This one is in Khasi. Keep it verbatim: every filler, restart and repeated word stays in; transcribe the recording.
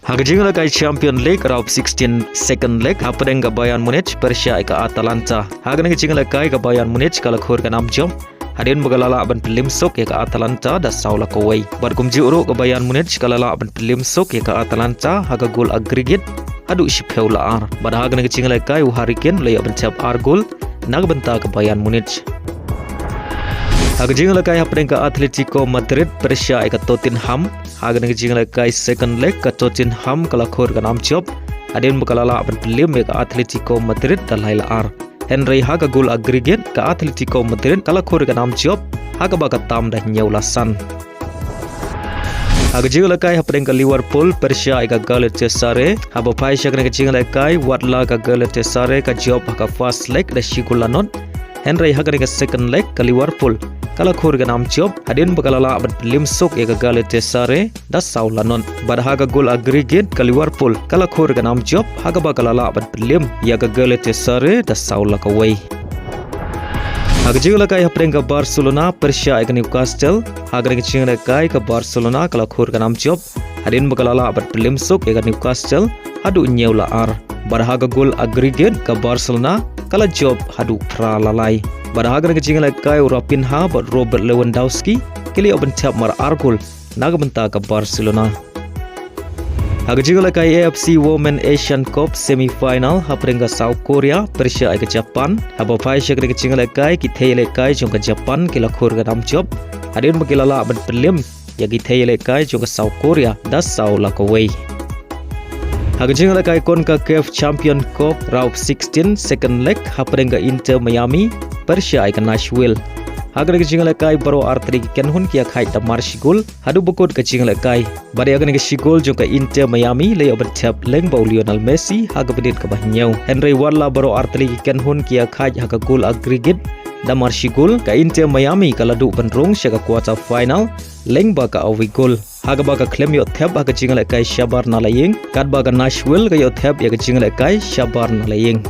Ha ka jingïalehkai Champion League, round of sixteen, second leg, hapdeng ka Bayern Munich pyrshah ïa ka Atalanta. Ha kane ka jingïalehkai ka Bayern Munich ka la khur ka nam jop hadien ba ka la lah ban pynliem suk ïa ka Atalanta da saw la kawei. Bad kumjuh ruh ka Bayern Munich ka la lah ban pynliem suk ïa ka Atalanta ha ka gol aggregate haduh shiphew la ar. Bad ha kane ka jingïalehkai u Harry Kane u la ïoh ban thep ar gol na ka bynta ka Bayern Munich. Ha ka jingïalehkai hapdeng ka Atletico Madrid pyrshah ïa ka Tottenham. Ha kane ka jingïalehkai second leg ka Tottenham ka la khur ka nam jop hadien ba ka la lah ban pynliem ïa ka Atletico Madrid da lai la ar. Hynrei ha ka gol aggregate ka Atletico Madrid ka la khur ka nam jop ha kaba ka tam da hynñiew la san. Ha ka jingïalehkai hapdeng ka Liverpool pyrshah ïa ka Galatasaray, haba phai sha kane ka jingïalehkai, watla ka Galatasaray ka jop ha ka first leg da shi gol la nod, hynrei ha kane ka second leg ka Liverpool ka la khur ka nam jop hadien ba ka la lah ban pynliem suk ïa ka Galatasaray da saw la nod. Bad ha ka gol aggregate ka Liverpool ka la khur ka nam jop ha kaba ka la lah ban pynliem ïa ka Galatasaray da saw la kawei. Ha ka jingïalehkai hapdeng ka Barcelona pyrshah ïa ka Newcastle. Ha kane ka jingïalehkai ka Barcelona ka la khur ka nam jop hadien ba ka la lah ban pynliem suk ïa ka Newcastle haduh hynñiew la ar. Bad ha ka gol aggregate ka Barcelona ka la jop haduh phra la lai. Bad ha kane ka jingïalehkai u Raphinha bad Robert Lewandowski ki la ïoh ban thep mar ar gol na ka bynta ka Barcelona. Ha ka jingïalehkai A F C Women Asian Cup semi-final hapdeng ka South Korea pyrshah ïa ka Japan, haba phai sha kane ka jingïalehkai ki thei ïalehkai jong ka Japan ki la khur ka nam jop hadien ba ki la lah ban pynliem ïa ki thei ïalehkai jong ka South Korea da saw la kawei. Ha ka jingïalehkai CONCACAF Champion Cup round of sixteen second leg hapdeng ka Inter Miami pyrshah ïa ka Nashville. Ha kane ka jingïalehkai baroh artylli ki kynhun ki ïakhaid da mar shi gol haduh ba kut ka jingïalehkai. Bad ïa kane ka shi gol jong ka Inter Miami la ïoh ban thep lyngba u Lionel Messi ha ka minit kaba hynñiew. Hynrei watla baroh artylli ki kynhun ki ïakhaid ha ka gol aggregate da mar shi gol, ka Inter Miami ka la duh ban rung sha ka quarter final lyngba ka awei gol, ha kaba ka khlem ïoh thep ha ka jingïalehkai shabar na la ïing, katba ka Nashville ka ïoh thep ïa ka jingïalehkai shabar na la ïing.